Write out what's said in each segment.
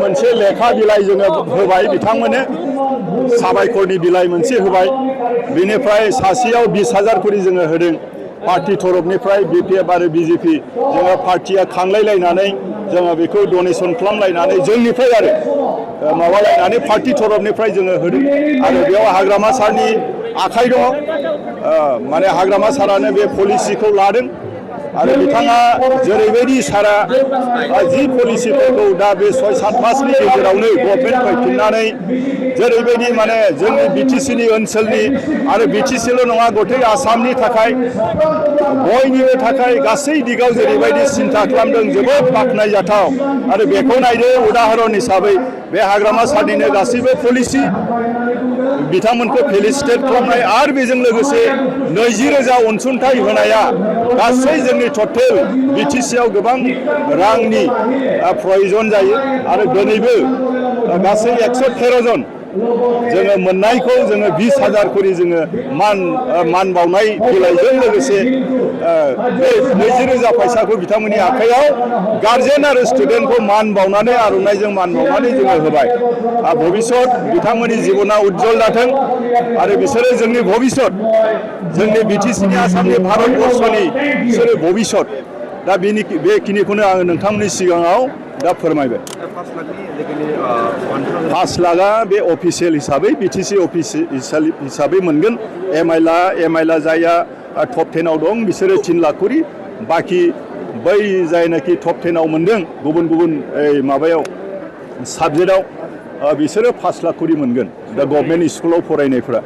मोनसे लेखा बिलाइ जोङो होबाय बिथांमोननो साबायखरनि बिलाइ मोनसे होबाय बेनिफ्राय सासेयाव 20,000 करि जोङो होदों पार्टी तरफनिफ्राय BPF आरो BJP जोङो पार्टीया खांलायलायनानै जोङो बेखौ डनेसन खालामलायनानै जोंनिफ्राय आरो माबालायनानै पार्टी तरफनिफ्राय जोङो होदों आरो बेयाव हाग्रामा सारनि आखाइ दङ माने हाग्रामा सारानो बे पलिसिखौ लादों आरो बिथाङा जेरैबायदि सारा जि पलिसिफोरखौ दा बे 6-7 मासनि गेजेरावनो गभर्नमेन्ट फैफिननानै जेरैबायदि माने जोंनि BTCनि ओनसोलनि आरो BTCल' नङा गथै आसामनि थाखाय बयनिबो थाखाय गासै दिगाव जेरैबायदि सिन्था खालामदों जोबोद बाख्नायजाथाव आरो बेखौ नायदो उदाहरन हिसाबै बे हाग्रामा सारनिनो गासैबो पलिसि बिथांमोनखौ फेलिसिटेट खालामनाय आरो बेजों लोगोसे 20,000 अनसुंथाइ होनाया गासै जोंनि टटेल BTCआव गोबां रांनि प्रयोजन जायो आरो दिनैबो गासै 113 जन जोङो मोननायखौ जोङो 20,000 करि जोङो मान बावनाय बिलाइजों लोगोसे बे 20,000 फैसाखौ बिथांमोननि आखायाव गार्जेन आरो स्टुडेन्टखौ मान बावनानै आर'नाइजों मान बावनानै जोङो होबाय भबिष्यत बिथांमोननि जिबना उज्जवल जाथों आरो बिसोरो जोंनि भबिष्यत जोंनि BTCनि आसामनि भारतबर्षनि बिसोरो भबिष्यत दा बेखिनिखौनो आङो नोंथांमोननि सिगाङाव दा फोरमायबाय 5 लाखआ बे अफिसियेल हिसाबै BTC अफिसियेल हिसाबै मोनगोन एमआइला जायहा टप 10 आव दं बिसोरो 3 लाख करि बाखि बै जायनाखि टप 10 आव मोनदों गुबुन गुबुन माबायाव साबजेक्टआव बिसोरो 5 लाख करि मोनगोन दा गभर्नमेन्ट स्कुलाव फरायनायफोरा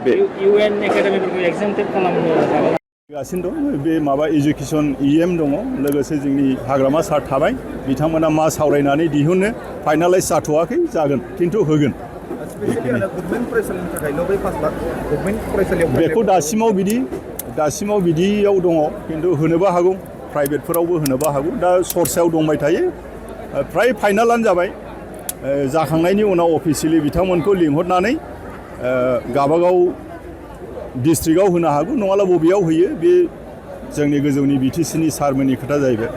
बे UN एकाडेमिफोरखौ एगजामटेड खालामनो गासिनो दं बे माबा एजुकेशन EM दङ लोगोसे जोंनि हाग्रामा सार थाबाय बिथांमोना मा सावरायनानै दिहुनो फाइनालाइज जाथ'वाखै जागोन खिन्थु होगोन बेखौ दासिमाव बिदियाव दङ खिन्थु होनोबो हागौ प्राइभेटफोरावबो होनोबो हागौ दा सरसायाव दंबाय थायो फ्राय फाइनालानो जाबाय जाखांनायनि उनाव अफिसियेलि बिथांमोनखौ लिंहरनानै गावबागाव डिस्ट्रिक्टआव होनो हागौ नङाब्ला बबेयाव होयो बे जोंनि गोजौनि BTCनि सारमोननि खोथा जाहैबाय